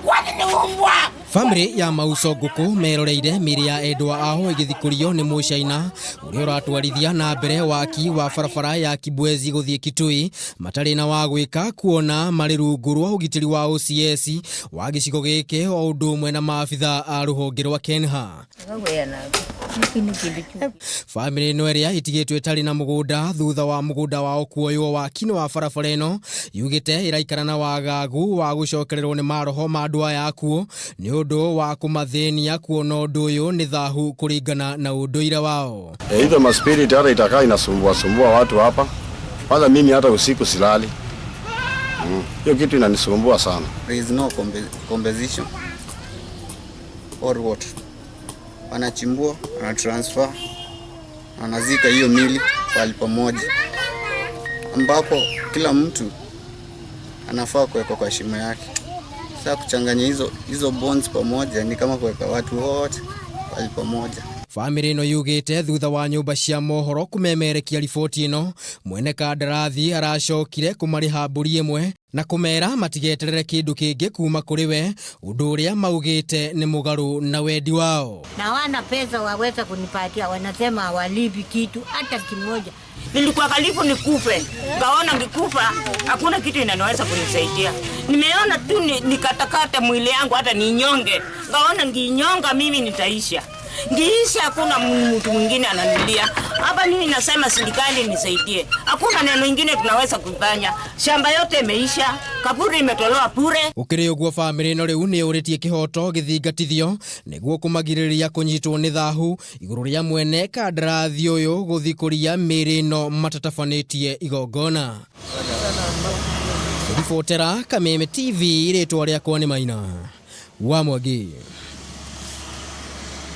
Kwani ni umbwa? Famĩlĩ ya Mauso Ngũkũ meroreire mĩĩrĩ ya endwa ao ĩgĩthikũrio nĩ Mũcaina ũrĩa ũratwarithia na mbere waki wa barabara ya Kibwezi gũthiĩ Kitui matarĩ na wa gwĩka kuona marĩ rungu rwa ũgitĩri wa OCS wa gĩcigo gĩkĩ o ũndũ ũmwe na maabitha a rũhonge rwa KENHA. Famĩlĩ ĩno ĩrĩa ĩtigĩtwo ĩtarĩ na mũgũnda thutha wa mũgũnda wao kuoywo waki-inĩ wa barabara ĩno yugĩte ĩraikara na wagagu wa gũcokererwo nĩ maroho ma andũ aya akuũ nĩ ũndũ wa kũmathĩnia kuona ũndũ ũyũ nĩ thahu kũringana na ũndũire wao. Hizo maspirit hata itakaa inasumbua sumbua watu hapa. Kwanza mimi hata usiku silali. Hiyo kitu inanisumbua sana. There is no compensation or what. Wanachimbua, wanatransfer, wanazika hiyo mili pahali pamoja, ambapo kila mtu anafaa kuwekwa kwa shimo yake. Sasa kuchanganya hizo bones pamoja ni kama kuweka watu wote pahali pamoja. Famĩlĩ ĩno yugĩte thutha wa nyũmba cia mohoro kũmemerekia riboti ĩno, mwene kandarathi aracokire kũmarĩha mbũri ĩmwe na kũmera matigeterere kĩndũ kĩngĩ kuma kũrĩ we, ũndũ ũrĩa maugĩte nĩ mũgarũ na wendi wao. Na wana pesa waweza kunipatia, wanasema hawalipi kitu hata kimoja. Nilikuwa karibu nikufe, ngaona ngikufa hakuna kitu inanaweza kunisaidia. Nimeona tu nikatakata mwili yangu hata ninyonge, ngaona nginyonga mimi nitaisha. Ngiisha hakuna mtu mwingine ananilia. Hapa mimi nasema serikali nisaidie. Hakuna neno ingine tunaweza kufanya. Shamba yote imeisha, kaburi imetolewa bure. Gũkĩrĩ ũguo famĩlĩ ĩno rĩu nĩ yũrĩtie kĩhoto gĩthingatithio nĩguo kũmagirĩrĩria kũnyitwo nĩ thahu igũrũ rĩa mwene kandarathi ũyũ gũthikũria mĩĩrĩ ĩno matatabanĩtie igongona. Ribotera Kameme TV, rĩtwa rĩakwa nĩ Maina wa Mwangi.